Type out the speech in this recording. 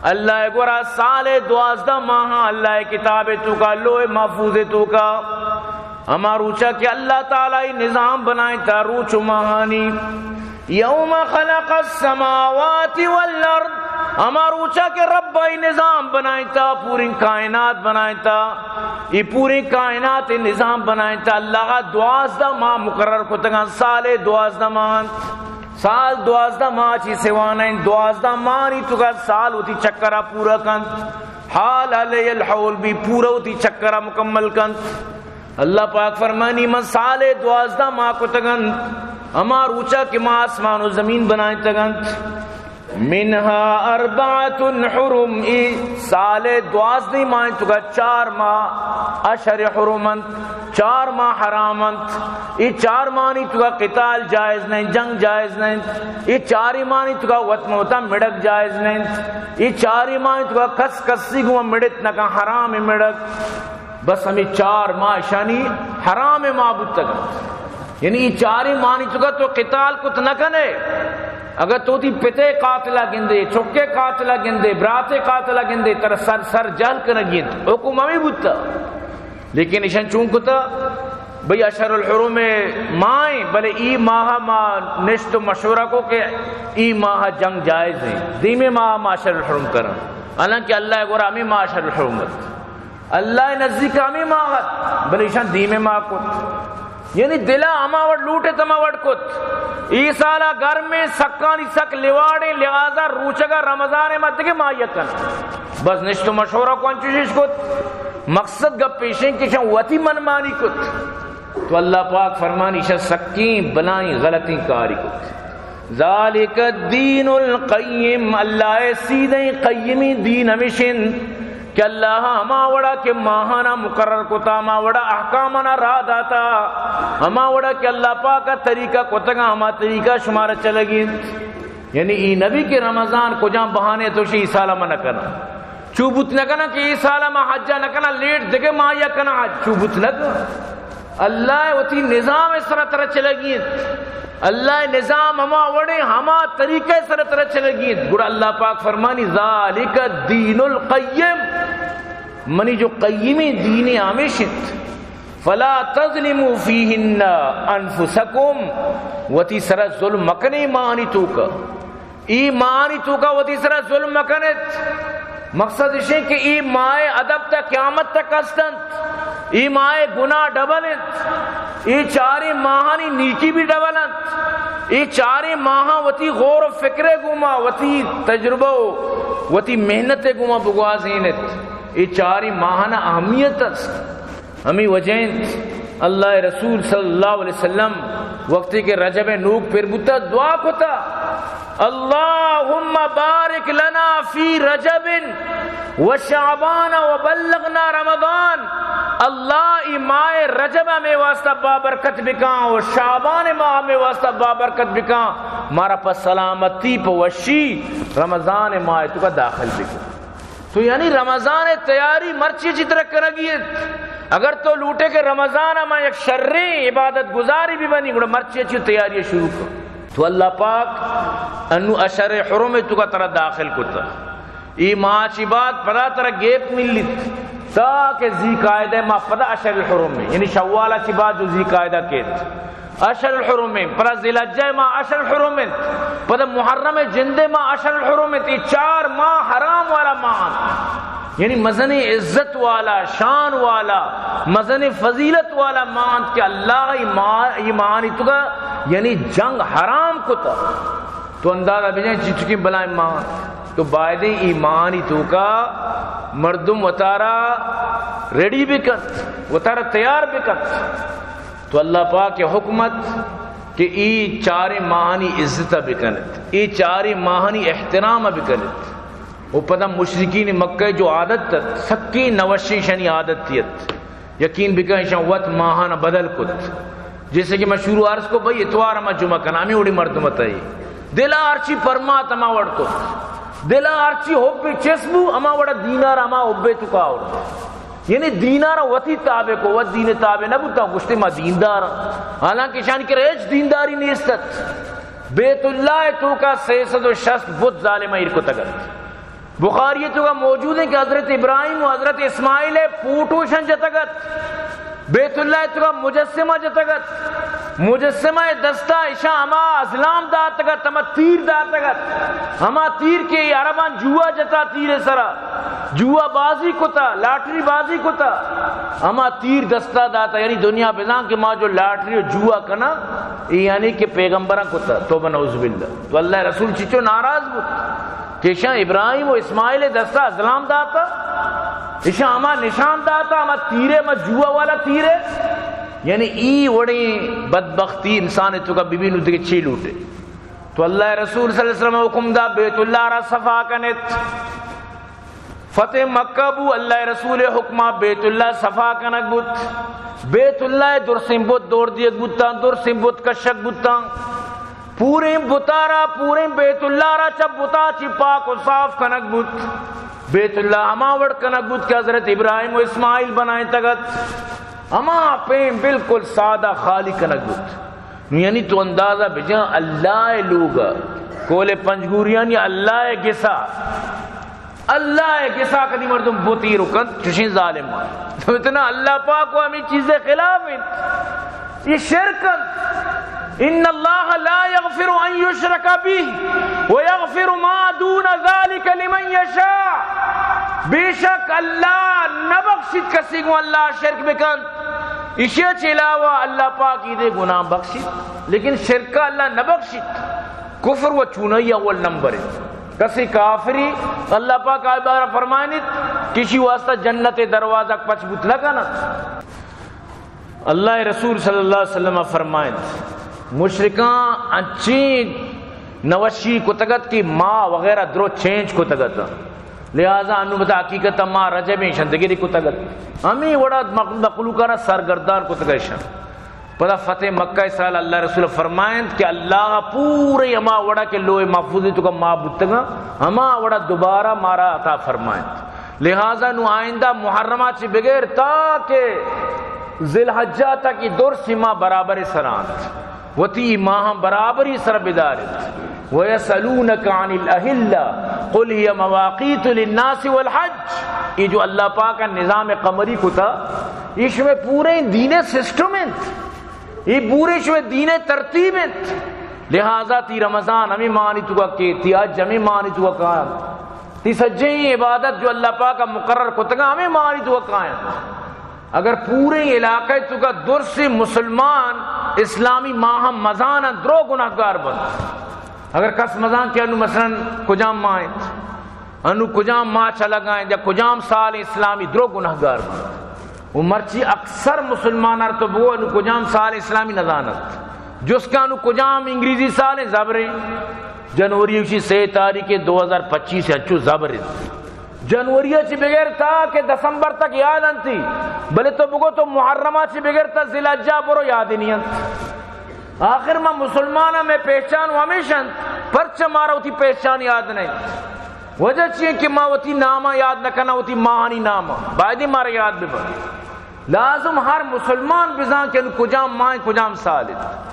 اللہ ءِ گورا سال ءِ دوازدہ ماہاں اللہ ءِ کتاب ءِ توکا، لوح محفوظ ءِ توکا، ہما روچا کہ اللہ تعالی ءَ نظام بنائینتا روچ و ماہانی، یوم خلق السماوات والارض، ہما روچا کہ رب ءَ نظام بنائینتا، پوری کائنات بنائینتا، اے پوری کائنات ءِ نظام بنائینتا، اللہ ءَ دوازدہ ماہ مقرر کتگاں، سال ءِ دوازدہ ماہ انت۔ سال دوازدہ ماہ چی سوا نہ انت، دوازدہ ماہانی توکا سال وتی چکرا پورا کنت، حال علیہ الحول بی، پورا وتی چکرا مکمل کنت۔ اللہ پاک فرمانی، من سال ءِ دوازدہ ماہ کتگ انت، ہما روچا کہ ما آسمان و زمین بنائینتگ انت۔ منها اربعة حرم، ای سال ءِ دوازدہ ماہ توکا چار ماہ اشہر حرم انت۔ چار ماہ حرام انت۔ اے چار ماہانی توکا قتال جائز نہ انت، جنگ جائز نہ انت۔ اے چاری ماہانی توکا وت ماں وتا مڑگ جائز نہ انت۔ اے چاری ماہانی توکا کس کسی گوں مڑت نہ کن، حرام مڑگ۔ بس ہمے چار ماہ اشانی حرام ماہ بوتگ انت۔ یعنی اے چاری ماہانی توکا تو قتال کت نہ کنے۔ اگر تو وتی پتے قاتلا گندے، چکے قاتلا گندے، براتے قاتلا گندے، ترا سر سر جہل کنگی انت۔ حکم ہمے بوتا۔ لیکن ایشان چون کتا؟ بھئی، اشہر الحرم ماہ ایں، بلے ای ماہ ما نشت و مشورہ کو کہ ای ماہ جنگ جائز ایں، دیمی ماہ ما اشہر الحرم کرن، حالانکہ اللہ ءِ گورا ہمے ماہ اشہر الحرم ات، اللہ ءِ نزدیک ہمے ماہ ات، بلے ایشان دیمی ماہ کت۔ یعنی دلا ہما وڑ لوٹت، ہما وڑ کت۔ ای سالا گرمیں، سکانی سک لواڑیں، لہذا روچگا رمضان ءِ ما دگہ ماہ یک کن۔ بس نشت و مشورہ کو انچوشش کت۔ مقصد گپ ایشیں کہ شان وتی منمانی کت۔ تو اللہ پاک فرمانی، شان سکیں بلائیں غلطیں کاری کت۔ ذالک الدین القیم، اللہ ءِ سیدھیں قیمی دین ہمیش انت کہ اللہ ہما وڑا کہ ماہانا مقرر کتا، ہما وڑا احکامانا راہ داتا، ہما وڑا کہ اللہ پاک ءَ طریقہ کتگا، ہما طریقہ شمارا چلگی انت۔ یعنی ای نبی کہ رمضان کجام بہانے تو شی ای سالا ما نہ کنا۔ چو بوت نہ کنا کہ ای سالا ما حجا نہ کنا، لیٹ دگہ ماہیا کنا حج، چو بوت نہ کنا۔ اللہ ءِ وتی نظام ءِ سرا ترا چلگی انت۔ اللہ ءِ نظام ہما وڑیں، ہما طریقہ ءِ سرا ترا چلگی انت۔ گڑا اللہ پاک فرمانی، ذالک الدین القیم، منی جو قیمیں دین ہمیش انت۔ فلا تظلموا فیہن انفسکم، وتی سرا ظلم مکنے ماہانی توکا۔ ای ماہانی توکا وتی سرا ظلم مکنت۔ مقصد اشیں کہ ای ماہ ادب تا قیامت تک است انت۔ ای ماہ گناہ ڈبل انت۔ ای چاریں ماہانی نیکی بھی ڈبل انت۔ ای چاریں ماہاں وتی غور و فکرے گوما، وتی تجربہ و وتی محنت گوما بگوازینت۔ ای چاریں ماہانا اہمیت است۔ ہمے وجہ انت اللہ ءِ رسول صلی اللہ علیہ وسلم وقتی کہ رجب ءِ نوک پر بوتا، دعا کتا، اللہم بارک لنا فی رجب و شعبان و بلغنا رمضان۔ اللہ، ای ماہ رجب ہمے واسطہ بابرکت بکاں و شعبان ماہ ہمے واسطہ بابرکت بکاں، مارا پہ سلامتی، پہ وشی رمضان ماہ توکا داخل بکاں۔ تو یعنی رمضان ءِ تیاری مرچی چی ترا کنگی انت۔ اگر تو لوٹے کہ رمضان ءَ ما یک شریں عبادت گزاری بہ بنی، گڑا مرچی چی تیاری شروع کن۔ تو اللہ پاک انو اشہر حرم ءِ توکا ترا داخل کتا۔ ای ماہ چی بعد پدا ترا گیپ ملیت، تاکہ ذی قعدہ ماہ پدا اشہر حرم ءَ، یعنی شوال چی بعد جو ذی قعدہ کیت۔ اشہر الحرم انت، پدا ذی الحجہ ماہ اشہر الحرم انت، پدا محرم جندے ماہ اشہر الحرم انت۔ اے چار ماہ حرام والا ماہ انت، یعنی مزنیں عزت والا، شان والا، مزنیں فضیلت والا ماہ انت کہ اللہ ای ماہ، ای ماہانی توکا یعنی جنگ حرام کتا۔ تو اندازہ بجن چنچکیں بلائیں ماہ انت۔ تو بایدیں ای ماہانی توکا مردم وتارا ریڈی بکنت، وتارا تیار بکنت۔ تو اللہ پاک ءِ حکم ات کہ اے چاریں ماہانی عزت ءَ بکنت، اے چاریں ماہانی احترام ءَ بکنت۔ و پدا مشرکین مکہ جو عادت ات، سکیں نوشیں شانی عادت ات۔ یقین بکن، ایشاں وت ماہان بدل کت۔ جیسے کہ من شروع عرض کو، بھئی، اتوار ما جمعہ کنا، ہمیں وڑی مردم اتائی۔ دلا ہرچی پرمات ہما وڑ کت۔ دلا ہرچی حب چست بو، ہما وڑا دینار ہما حب توکا آورت۔ یعنی دینار وتی تابع کو، وت دین تابع نہ بوتا، گوشتے ما دیندار۔ حالانکہ شانی کرا ہچ دینداری نیست ات۔ بیت اللہ توکا سئے سد و شست بت ظالم ایر کتگ ات۔ بخاری توکا موجود ایں کہ حضرت ابراہیم و حضرت اسماعیل ءِ فوٹو اشاں جتگ ات، بیت اللہ توکا مجسمہ جتگ ات، مجسمہ ءِ دستا اشاں ہما ازلام داتگ ات، ہما تیر داتگ ات، ہما تیر کہ عرباں جوا جتا تیر ءِ سرا، جوا بازی کتا، لاٹری بازی کتا، ہما تیر دستا داتا، یعنی دنیا بزان کہ ما جو لاٹری و جوا کنا، اے یعنی کہ پیغمبراں کتا، توبہ نعوذ باللہ۔ تو اللہ ءِ رسول چچو ناراض بوت کہ اشاں ابراہیم و اسماعیل ءِ دستا ازلام داتا، اشاں ہما نشان داتا، ہما تیرے، ہما جوا والا تیرے۔ یعنی ای وڑیں بدبختی انسان ءِ توکا بہ بی، نوں دگہ چے لوٹے؟ تو اللہ ءِ رسول صلی اللہ علیہ وسلم ءَ حکم دا، بیت اللہ را صفا کنت۔ فتح مکہ بو، اللہ ءِ رسول ءِ حکما بیت اللہ صفا کنگ بوت۔ بیت اللہ ءِ درسیں بت دور دیگ بوتاں، درسیں بت کشگ بوتاں۔ پوریں بتا را، پوریں بیت اللہ را چہ بتا چی پاک و صاف کنگ بوت۔ بیت اللہ ہما وڑ کنگ بوت کہ حضرت ابراہیم و اسماعیل بنائینتگ ات۔ ہما پیم بالکل سادہ خالی کنگ بوت۔ نوں یعنی تو اندازہ بجن، اللہ ءِ لوگ ءَ، کول پنجگوریانی اللہ ءِ گسا، اللہ ءِ گسا کدی مردم بت ایر کنت، چشیں ظالم۔ تو اتنا اللہ پاک و ہمیں چیزیں خلاف انت۔ یہ شرک انت۔ ان اللہ لا یغفر ان یشرک به ویغفر ما دون ذلک لمن یشاء۔ بے شک اللہ نہ بخشیت کسی گوں اللہ شرک بکنت۔ ایشی چہ علاوہ اللہ پاک ایدے گناہ بخشیت، لیکن شرک اللہ نہ بخشیت۔ کفر و چونائی اول نمبر انت۔ کسی کافری اللہ پاک آئی بارہ فرمائنیت کہ اشی واسطہ جنت دروازہ پچ بوت نہ کنت۔ اللہ ءِ رسول صلی اللہ علیہ وسلم فرمائنت، مشرکاں انچیں نوشی کتگ ات کہ ماہ وغیرہ درو چینج کتگ ات۔ لہذا انوں پدا حقیقت ماہ رجب ایں، اشاں دگرے کتگ ات۔ ہمیں وڑا مخ-، مخلوقاں را سرگردان کتگ اشاں۔ پدا فتح مکہ ءِ سال اللہ ءِ رسول فرمائنت کہ اللہ پورے ہما وڑا کہ لوح محفوظ توکا ماہ بوتگاں، ہما وڑا دوبارہ مارا عطا فرمائنت۔ لہذا نوں آئندہ محرم ءَ چہ بگر تا کہ ذی الحجہ تک اے درسیں ماہ برابر سرا انت۔ وتی ماہاں برابری سر بداریت۔ ویسألونک عن الاہلہ قل ہی مواقیت للناس والحج۔ اے جو اللہ پاک ءَ نظام قمری کتا، اے شمئے پورے دین ءِ سسٹم انت، اے پورے شمئے دین ءِ ترتیب انت۔ لہذا تئی رمضان ہمے ماہانی توکا کیت، تئی حج ہمے ماہانی توکا کاینت، تئی سجہیں عبادت جو اللہ پاک ءَ مقرر کتگاں ہمے ماہانی توکا کاینت۔ اگر پوریں علاقہ ءِ توکا درسیں مسلمان اسلامی ماہ ءَ مزاناں، درو گناہگار بنت۔ اگر کس مزان کہ انوں مثلاً کجام ماہ انت، انوں کجام ماہ چلگا انت یا کجام سال اسلامی، درو گناہگار بنت۔ و مرچی اکثر مسلمان ار تو بگو انوں کجام سال اسلامی نزانت۔ جست کہ انوں کجام انگریزی سال انت، زبریں۔ جنوری اشی سے تاریخ دو ہزار پچیس انچو زبر انت۔ جنوری ءَ چہ بگر تا کہ دسمبر تک یاد انتی، بلے تو بگو تو محرم ءَ چہ بگر تا ذی الحجہ برو، یاد ہی نی انت۔ آخر ما مسلمان ہاں، مئے پہچان و ہمیش انت، پرچہ مارا وتی پہچان یاد نہ انت؟ وجہ چی انت کہ ما وتی نام ءَ یاد نہ کناں، وتی ماہانی نام ءَ؟ بایدیں مارا یاد بہ بنت۔ لازم ہر مسلمان بزان کہ کجام ماہ انت، کجام سال انت۔